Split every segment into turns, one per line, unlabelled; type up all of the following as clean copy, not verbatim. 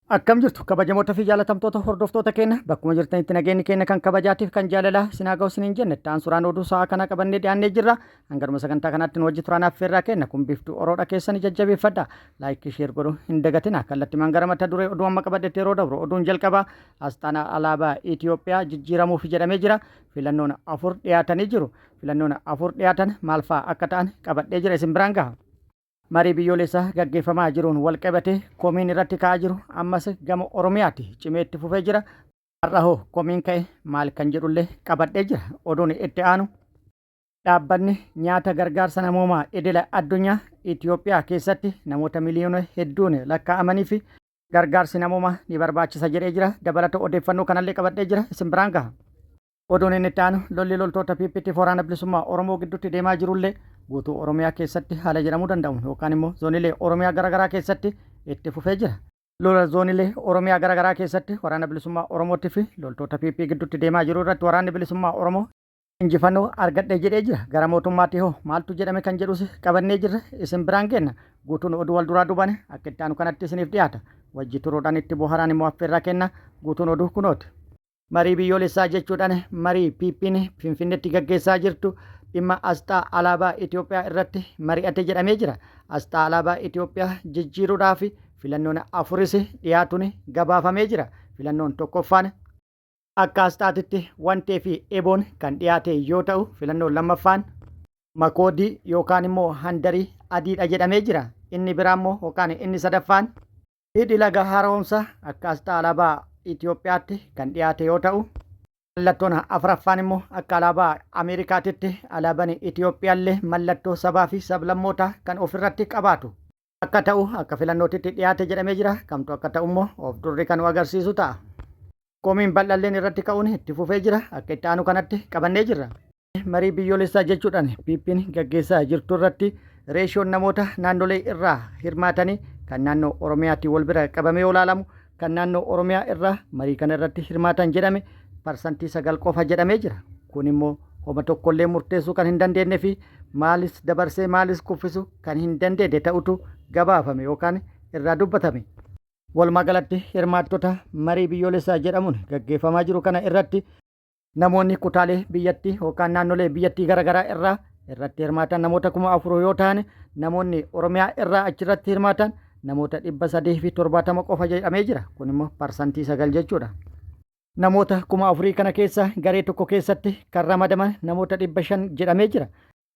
Akkam jirtu kabajamoota fi jaalatamtoota hordoftoota keenya bakkuma jirtanitti nageenyi keenya kan kabajaatiif kan jaalalaa isin haa ga'u isiniin jenne itti aansuudhaan oduu sa'aa kanaa qabannee dhiyaannee jirra. Hanganuma sagantaa kanaatti nu wajji turaan affeerraa keenya kun biiftuu oroodha keessanii jajjabeeffadha. Like share godhuu hin dagatina. Kallattimaan gara mata duree oduu amma qabadhetti yeroo dabru oduun jalqabaa asxaan alaabaa Itoophiyaa jijjiiramuuf jedhamee jira. Filannoon afur dhiyaatanii jiru. Filannoon afur dhiyaatan maal fa'aa akka ta'an qabadhee jira isin biraan gaha. Marii biyyoolessaa gaggeeffamaa jiruun walqabatee komiin irratti ka'aa jiru ammas gama Oromiyaati cimee itti fufee jira. Har'a hoo komiin ka'e maal kan jedhullee qabadhee jira. Oduun itti aanu dhaabbanni nyaata gargaarsa namoomaa idila addunyaa Itoophiyaa keessatti namoota miliyoona hedduun lakkaa'amanii fi gargaarsi namoomaa ni barbaachisa jedhee jira. Dabalata odeeffannoo kanallee qabadhee jira isin biraan gaha. Oduun inni itti aanu lolli loltoota PPTf Waraana Bilisummaa Oromoo gidduutti deemaa jirullee guutuu Oromiyaa keessatti haala jedhamuu danda'uun yookaan immoo zoonilee Oromiyaa garaagaraa keessatti itti fufee jira. Lola zoonilee Oromiyaa garaagaraa keessatti Waraana Bilisummaa Oromootti fi loltoota PP gidduutti deemaa jiru irratti Waraanni Bilisummaa Oromoo injifannoo argadhe jedhee jira. Gara mootummaatti hoo maaltu jedhame kan jedhus qabannee jirra isin biraan geenna. Guutuun oduu wal duraa duubaan akka itti aanu kanatti isiniif dhiyaata. Wajji turuudhaan itti bohaaraan immoo affeerraa kenna. Guutuun oduu kunooti. Marii biyyoolessaa jechuudhaan marii PPn Finfinnetti gaggeessaa jirtu dhimma asxaa alaabaa Itoophiyaa irratti mari'ate jedhamee jira. Asxaa alaabaa Itoophiyaa jijjiiruudhaaf filannoon afuris dhiyaatuun gabaafamee jira. Filannoon tokkoffaan akka asxaatitti wantee fi eboon kan dhiyaate yoo ta'u, filannoon lammaffaan makoodii yookaan immoo handarii adiidha jedhamee jira. Inni biraa immoo yookaan inni sadaffaan Hidhi laga haaromsa akka asxaa alaabaa Itoophiyaatti kan dhiyaate yoo ta'u, mallattoon afraffaan immoo akka alaabaa Ameerikaatitti alaabaan Itoophiyaallee mallattoo sabaa fi sablammootaa kan ofirratti qabaatu akka ta'u akka filannootitti dhiyaate jedhamee jira. Kamtu akka ta'u immoo of durri kan agarsiisu ta'a. Komiin bal'alleen irratti ka'uun itti fufee jira. Akka itti aanu kanatti qabannee jirra. Marii biyyoolessaa jechuudhaan PPn gaggeessaa jirtu irratti reeshoon namoota naannolee irraa hirmaatanii kan naannoo Oromiyaatiin wal bira qabamee yoo ilaalamu kan naannoo Oromiyaa irraa marii kana irratti hirmaatan jedhame 9% qofa jedhamee jira. Kun immoo homa tokkollee murteessuu kan hin dandeenye fi maalis dabarsee maalis kuffisu kan hin dandeenye ta'utu gabaafame yookaan irraa dubbatame. Walumaa galatti hirmaattota marii biyyoolessaa jedhamuun gaggeeffamaa jiru kana irratti namoonni kutaalee biyyattii yookaan naannolee biyyattii garaagaraa irraa irratti hirmaatan namoota 4000 yoo ta'an namoonni Oromiyaa irraa achirratti hirmaatan namoota 370 qofa jedhamee jira. Kun immoo 9% jechuudha. Namoota 4000 kana keessa garee tokko keessatti kan ramadaman namoota 500 jedhamee jira.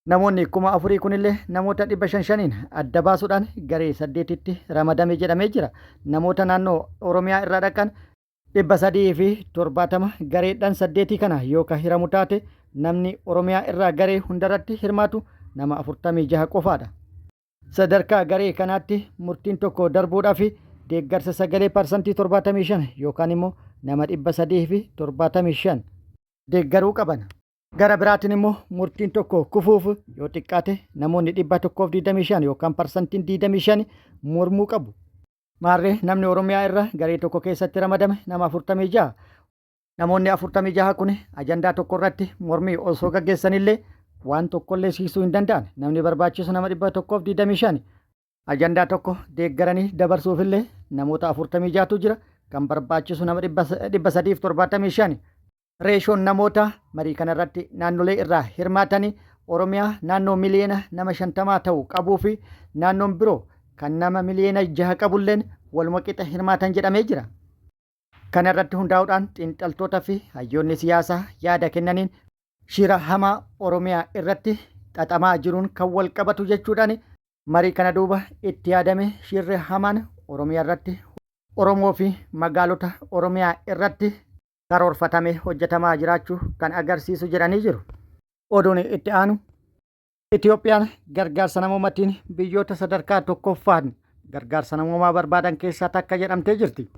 Namoonni 4000 kunillee namoota 500 shaniin adda baasuudhaan garee saddeetitti ramadame jedhamee jira. Namoota naannoo Oromiyaa irraa dhaqan 370 gareedhaan saddeetii kana yoo ka hiramu taate namni Oromiyaa irraa garee hundarratti hirmaatu nama 46 qofaadha. Sadarkaa garee kanaatti murtiin tokko darbuudhaaf deeggarsa sagalee 75% yookaan immoo nama 375 deeggaruu qaban. Gara biraatiin immoo murtiin tokko kufuuf yoo xiqqaate namoonni 125 yookaan 25% mormuu qabu. Maarree namni Oromiyaa irra garee tokko keessatti ramadame nama 46. Namoonni 46 kun ajandaa tokko irratti mormii osoo gaggeessanillee waan tokkollee siisuu hin danda'an. Namni barbaachisu nama 125. Ajandaa tokko deeggaranii dabarsuufillee namoota 46tu jira. Kan barbaachisu nama 375. Reeshoon namoota marii kanarratti naannolee irraa hirmaatanii Oromiyaa naannoo miliyoona nama 50 ta'u qabuu fi naannoon biroo kan nama miliyoona 6 qabulleen waluma qixa hirmaatan jedhamee jira. Kana irratti hundaa'uudhaan xiinxaltoota fi hayyoonni siyaasaa yaada kennaniin shira hamaa Oromiyaa irratti xaxamaa jiruun kan wal qabatu jechuudhaan marii kana duuba itti yaadame shirri hamaan Oromiyaa irratti Oromoo fi magaalota Oromiyaa irratti karoorfatamee hojjetamaa jiraachuu kan agarsiisu jedhanii jiru. Oduun itti aanu Itoophiyaan gargaarsa namoomatiin biyyoota sadarkaa tokkoffaan gargaarsa namoomaa barbaadan keessaa takka jedhamtee jirti.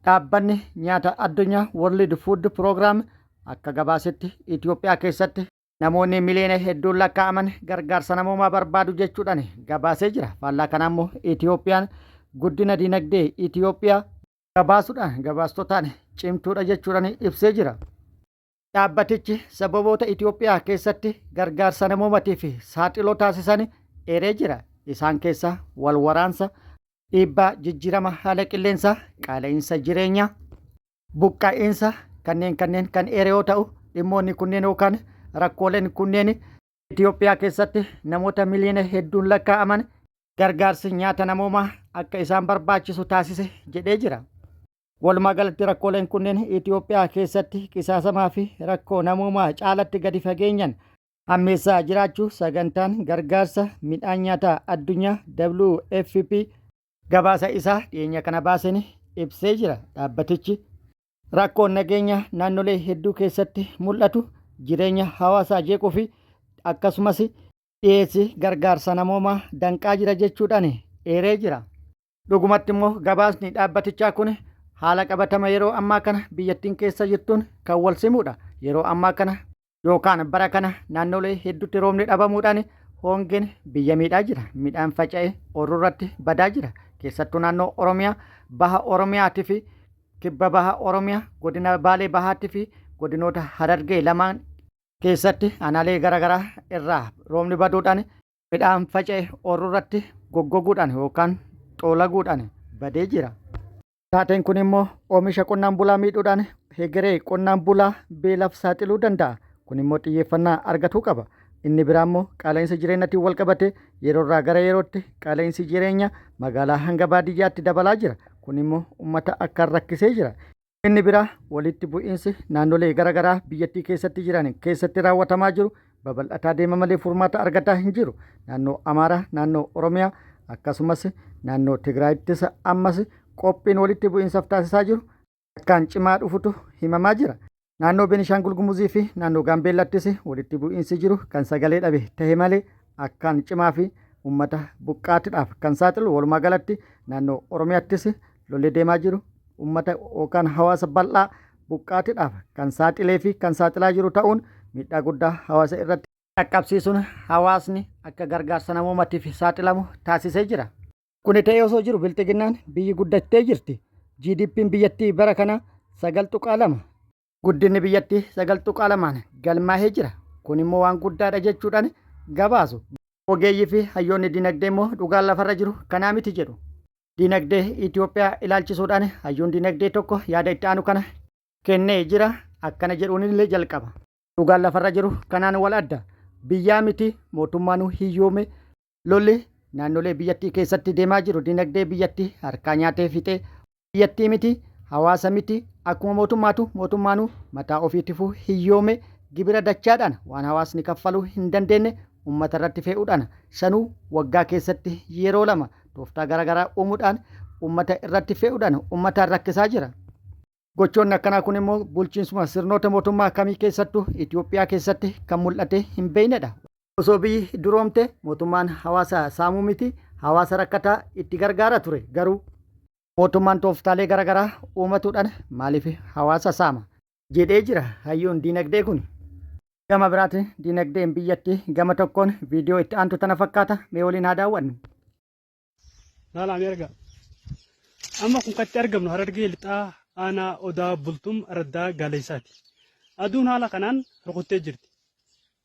Dhaabbanni nyaata addunyaa World Food Program akka gabaasetti Itoophiyaa keessatti namoonni miliyoona hedduun lakkaa'aman gargaarsa namoomaa barbaadu jechuudhaan gabaasee jira. Faallaa kanaa immoo Itoophiyaan guddina dinagdee Itoophiyaa gabaasuudhaan gabaastotaan cimtuudha jechuudhaan ibsee jira. Dhaabbatichi sababoota Itoophiyaa keessatti gargaarsa namoomatii fi saaxiloo taasisan eeree jira. Isaan keessaa wal waraansa, Dhiibbaa jijjiirama haala qilleensaa, qaala'insa jireenyaa, buqqa'iinsa kanneen kanneen kan eere yoo ta'u, dhimmoonni kunneen yookaan rakkooleen kunneen Itoophiyaa keessatti namoota miliyoona hedduun lakkaa'aman gargaarsi nyaata namoomaa akka isaan barbaachisu taasise jedhee jira. Walumaa galatti rakkooleen kunneen Itoophiyaa keessatti qisaasamaa fi rakkoo namoomaa caalatti gadi fageenyaan hammeessaa jiraachuu sagantaan gargaarsa midhaan nyaataa addunyaa WFP gabaasa isaa dhiyeenya kana baaseen ibsee jira. Dhaabbatichi rakkoon nageenya naannolee hedduu keessatti mul'atu jireenya hawaasaa jeequu fi akkasumas dhiyeessi gargaarsa namoomaa danqaa jira jechuudhaan eeree jira. Dhugumatti immoo gabaasni dhaabbatichaa kun haala qabatama yeroo ammaa kana biyyattiin keessa jirtuun kan wal simudha. Yeroo ammaa kana yookaan bara kana naannolee hedduutti roobni dhabamuudhaan hongeen biyya miidhaa jira. Midhaan faca'e ooyiruu badaa jira. Keessattuu naannoo Oromiyaa, baha Oromiyaatii fi kibba baha Oromiyaa, godina Baalee Bahaatii fi godinoota Harargee lamaan keessatti aanaalee garaagaraa irraa roobni baduudhaan midhaan faca'e ooyiruu irratti goggoguudhaan yookaan xoolaguudhaan badee jira. Taateen kun immoo oomisha qonnaan bulaa miidhuudhaan hegeree qonnaan bulaa beelaaf saaxiluu danda'a. Kun immoo xiyyeeffannaa argatuu qaba. Inni biraa immoo qaala'insa jireenyaatiin wal qabate yeroo irraa gara yerootti qaala'insi jireenya magaalaa hanga baadiyyaatti dabalaa jira. Kun immoo uummata akkaan rakkisee jira. Inni biraa walitti bu'iinsi naannolee garaagaraa biyyattii keessatti jiran keessatti raawwatamaa jiru babal'ataa deema malee furmaata argataa hin jiru. Naannoo Amaaraa, naannoo Oromiyaa akkasumas naannoo Tigraayittis ammas qophiin walitti bu'iinsaaf taasisaa jiru akkaan cimaa dhufutu himamaa jira. Naannoo Beenishaangul Gumuzii fi naannoo Gaambeellattis walitti bu'iinsi jiru kan sagalee dhabe tahe malee akkaan cimaa fi uummata buqqaatidhaaf kan saaxilu. Walumaa galatti naannoo Oromiyaattis lolli deemaa jiru uummata yookaan hawaasa bal'aa buqqaatidhaaf kan saaxilee fi kan saaxilaa jiru ta'uun miidhaa guddaa hawaasa irratti dhaqqabsiisuun hawaasni akka gargaarsa namoomaatiif saaxilamu taasisee jira. Kuni ta'ee osoo jiru bilxiginnaan biyyi guddattee jirti. GDP'n biyyattii bara kana 9.2. Guddinni biyyattii 9.2n galmaahee jira. Kun immoo waan guddaadha jechuudhaan gabaasu. Ogeeyyii fi hayyoonni dinagdee immoo dhugaan lafarra jiru kanaa miti jedhu. Dinagdee Itoophiyaa ilaalchisuudhaan hayyuun dinagdee tokko yaada itti aanu kana kennee jira. Akkana jedhuun illee jalqaba. Dhugaan lafarra jiru kanaan wal adda. Biyyaa miti mootummaanuu hiyyoome. Lolli naannolee biyyattii keessatti deemaa jiru dinagdee biyyattii harkaa nyaatee fixee biyyattii miti hawaasa miti akkuma mootummaatu mootummaanuu mataa ofiitifuu hiyyoome gibira dachaadhaan waan hawaasni kaffaluu hin dandeenye uummata irratti fe'uudhaan sanuu waggaa keessatti yeroo lama tooftaa garaagaraa uumuudhaan uummata irratti fe'uudhaan uummataan rakkisaa jira. Gochoonni akkanaa kun immoo bulchiinsuma sirnoota mootummaa kamii keessattuu Itoophiyaa keessatti kan mul'ate hin beeknedha. Osoo biyyi duroomte mootummaan hawaasa saamuu miti hawaasa rakkataa itti gargaara ture. Garuu mootummaan tooftaalee garaagaraa uumatuudhaan maaliif hawaasa saama? Jedhee jira hayyuun diinagdee kun. Gama biraatiin diinagdeen biyyattii gama tokkoon viidiyoo itti aantu tana fakkaata, mee waliin haa daawwannu.
Laalaa mee argaa. Amma kun katti argamnu Harargee Lixaa aanaa Odaa Bultum Araddaa Gaaleessaati. Aduun haala kanaan rukuttee jirti.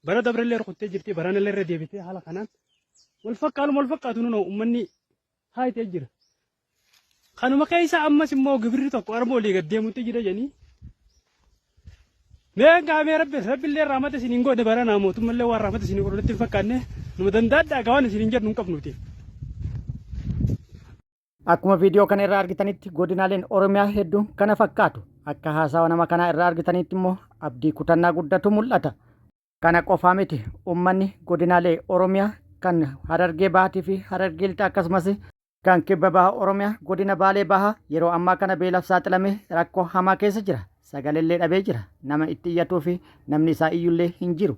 Bara dabrellee rukuttee jirti, baranallee irra deebitee haala kanaan wal fakkaaluma wal fakkaatu nunoo uummanni haayitee jira. Kanuma keessa ammas immoo gibirri tokko arma olii gad deemutti jira jedhanii. Mee gaamee rabbi rabbillee rahmata isin hin godhe baranaa mootummallee waan rahmata isin godhu natti hin fakkaanne numa danda'adhaa gaa waan isin hin jedhu hin qabnuti.
Akkuma viidiyoo kana irraa argitanitti godinaaleen Oromiyaa hedduun kana fakkaatu. Akka haasawa nama kanaa irraa argitanitti immoo abdii kutannaa guddatu mul'ata. Kana qofaa miti, uummanni godinaalee Oromiyaa kan Harargee Bahaatii fi Harargee Lixaa akkasumas kan kibba baha Oromiyaa godina Baalee Bahaa yeroo ammaa kana beelaaf saaxilamee rakkoo hamaa keessa jira. Sagalellee dhabee jira. Nama itti iyyatuu fi namni isaa iyyullee hin jiru.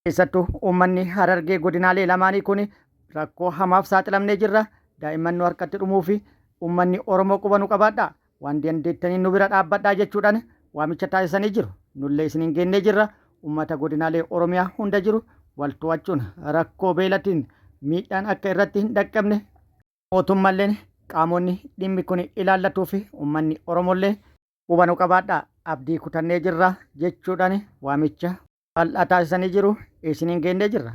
Keessattuu uummanni Harargee godinaalee lamaanii kun rakkoo hamaaf saaxilamnee jirra. Daa'imman nu harkatti dhumuu fi uummanni Oromoo quba nu qabaadhaa. Waan dandeettaniin nu bira dhaabbadhaa jechuudhaan waamicha taasisanii jiru. Nullee isiniin geennee jirra. Uummata godinaalee Oromiyaa hunda jiru wal to'achuun rakkoo beelatiin miidhaan akka irratti hin dhaqqabne mootummalleen qaamonni dhimmi kun ilaallatuu fi uummanni Oromollee quba nu qabaadhaa, abdii kutannee jirra jechuudhaan waamicha bal'aa taasisanii jiru. Isiniin geennee jirra.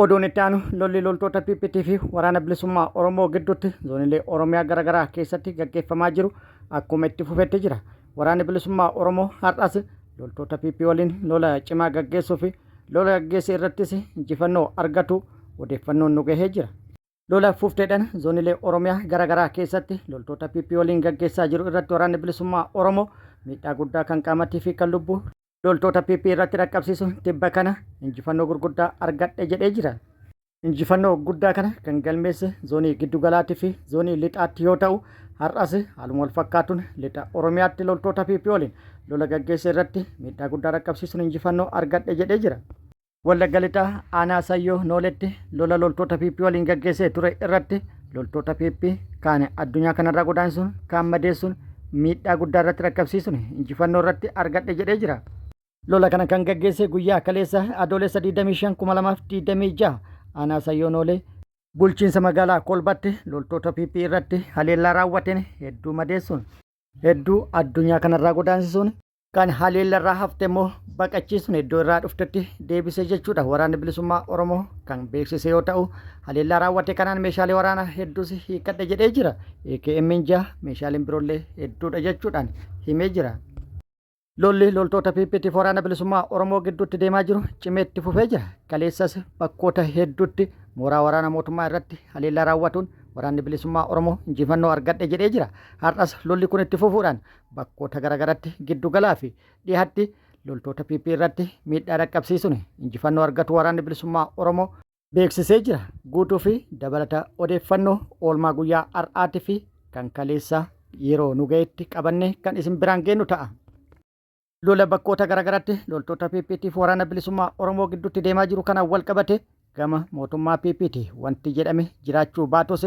Oduun itti aanu lolli loltoota PPT fi waraana bilisummaa Oromoo gidduutti zoonilee Oromiyaa garaagaraa keessatti gaggeeffamaa jiru akkuma itti fufetti jira. Waraanni bilisummaa Oromoo har'as loltoota PP waliin lola cimaa gaggeessuu fi lola gaggeesse irrattis injifannoo argatu odeeffannoon nu gahee jira. Lola fufteedhaan zoonilee Oromiyaa garaagaraa keessatti loltoota PP waliin gaggeessaa jiru irratti waraanni bilisummaa Oromoo miidhaa guddaa kan qaamatii fi kan lubbuu loltoota PP irratti dhaqqabsiisuun tibba kana injifannoo gurguddaa argadhe jedhee jira. Injifannoo guddaa kana kan galmeesse zoonii giddugalaatii fi zoonii lixaatti yoo ta'u, har'as haaluma wal fakkaatuun lixa Oromiyaatti loltoota PP waliin lola gaggeesse irratti miidhaa guddaa dhaqqabsiisuun injifannoo argadhe jedhee jira. Wallagga Lixaa Aanaa Sayyoo Nooletti lola loltoota PP waliin gaggeessee ture irratti loltoota PP kaan addunyaa kanarraa godaansuun kaan madeessuun miidhaa guddaa irratti dhaqqabsiisuun injifannoo irratti argadhe jedhee jira. Lola kana kan gaggeesse guyyaa kaleessa Adoolessa 25 2026 Aanaa Sayyoo Noolee bulchiinsa magaalaa Kolbatti loltoota PP irratti haleellaa raawwateen hedduu madeessuun hedduu addunyaa kanarraa godaansisuun kan haleellarraa hafte immoo baqachiisuun iddoo irraa dhuftetti deebise jechuudha. Waraanni bilisummaa Oromoo kan beeksise yoo ta'u, haleellaa raawwate kanaan meeshaalee waraanaa hedduus hiikkadhe jedhee jira. AKM 6 meeshaaleen biroollee hedduudha jechuudhaan himee jira. Lolli loltoota PPTf waraana bilisummaa Oromoo gidduutti deemaa jiru cimee itti fufee jira. Kaleessas bakkoota hedduutti mooraa waraana mootummaa irratti haleellaa raawwatuun waraanni bilisummaa Oromoo injifannoo argadhe jedhee jira. Har'as lolli kun itti fufuudhaan bakkoota garagaratti giddugalaa fi dhihatti loltoota PP irratti miidhaa dhaqqabsiisuun injifannoo argatu waraanni bilisummaa Oromoo beeksisee jira. Guutuu fi dabalata odeeffannoo oolmaa guyyaa har'aatii fi kan kaleessaa yeroo nu ga'etti qabannee kan isin biraan geennu ta'a. Lola bakkoota garagaratti loltoota PPTf waraana bilisummaa Oromoo gidduutti deemaa jiru kanaan wal qabate gama mootummaa PPT wanti jedhame jiraachuu baatus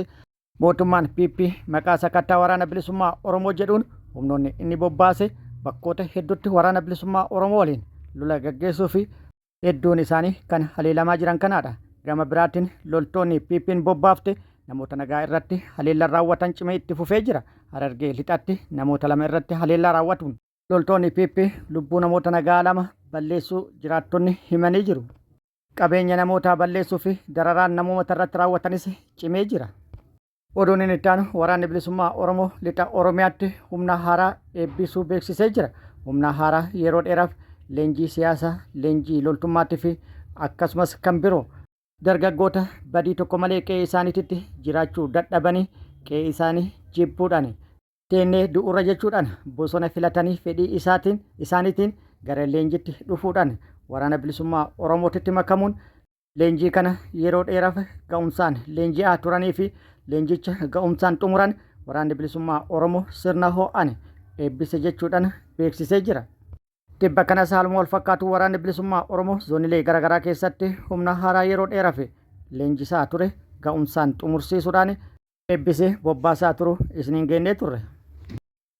Mootummaan PP maqaa sakattaa waraana bilisummaa Oromoo jedhuun humnoonni inni bobbaase bakkoota hedduutti waraana bilisummaa Oromoo waliin lola gaggeessuu fi hedduun isaanii kan haleelamaa jiran kanaadha. Gama biraatiin loltoonni PPn bobbaafte namoota nagaa irratti haleellaan raawwatan cimee itti fufee jira. Harargee Lixaatti namoota lama irratti haleellaa raawwatuun loltoonni PP lubbuu namoota nagaa lama balleessuu jiraattonni himanii jiru. Qabeenya namootaa balleessuu fi dararaan namoota irratti raawwatanis cimee jira. Oduun inni itti aanu waraanni bilisummaa Oromoo lixa Oromiyaatti humna haaraa eebbisuu beeksisee jira. Humna haaraa yeroo dheeraaf leenjii siyaasaa, leenjii loltummaatii fi akkasumas kan biroo dargaggoota badii tokko malee qe'ee isaaniititti jiraachuu dadhabanii qe'ee isaanii jibbuudhaan teennee du'urra jechuudhaan bosona filatanii fedhii isaatiin isaaniitiin gara leenjitti dhufuudhaan waraana bilisummaa Oromootitti makamuun leenjii kana yeroo dheeraaf ga'umsaan leenji'aa turanii fi leenjicha ga'umsaan xumuran waraanni bilisummaa Oromoo sirna ho'aan eebbise jechuudhaan beeksisee jira. Tibba kanas haaluma wal fakkaatu waraanni bilisummaa Oromoo zoonilee garaagaraa keessatti humna haaraa yeroo dheeraaf leenjisaa ture ga'umsaan xumursiisuudhaan eebbisee bobbaasaa turu isiniin geennee turre.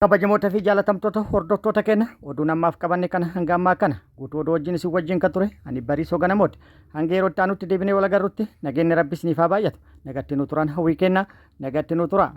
Kabajamoota fi jaalatamtoota hordoftoota keenya oduun ammaaf qabanne kana hanga ammaa kana guutuu oduu wajjin isin wajjin kan ture ani Bariisoo Ganamooti. Hanga yeroo itti aanutti deebinee wal agarrutti nageenyi rabbi isiniif haa baay'atu. Nagatti nu turan hawwii kenna nagatti nu tura.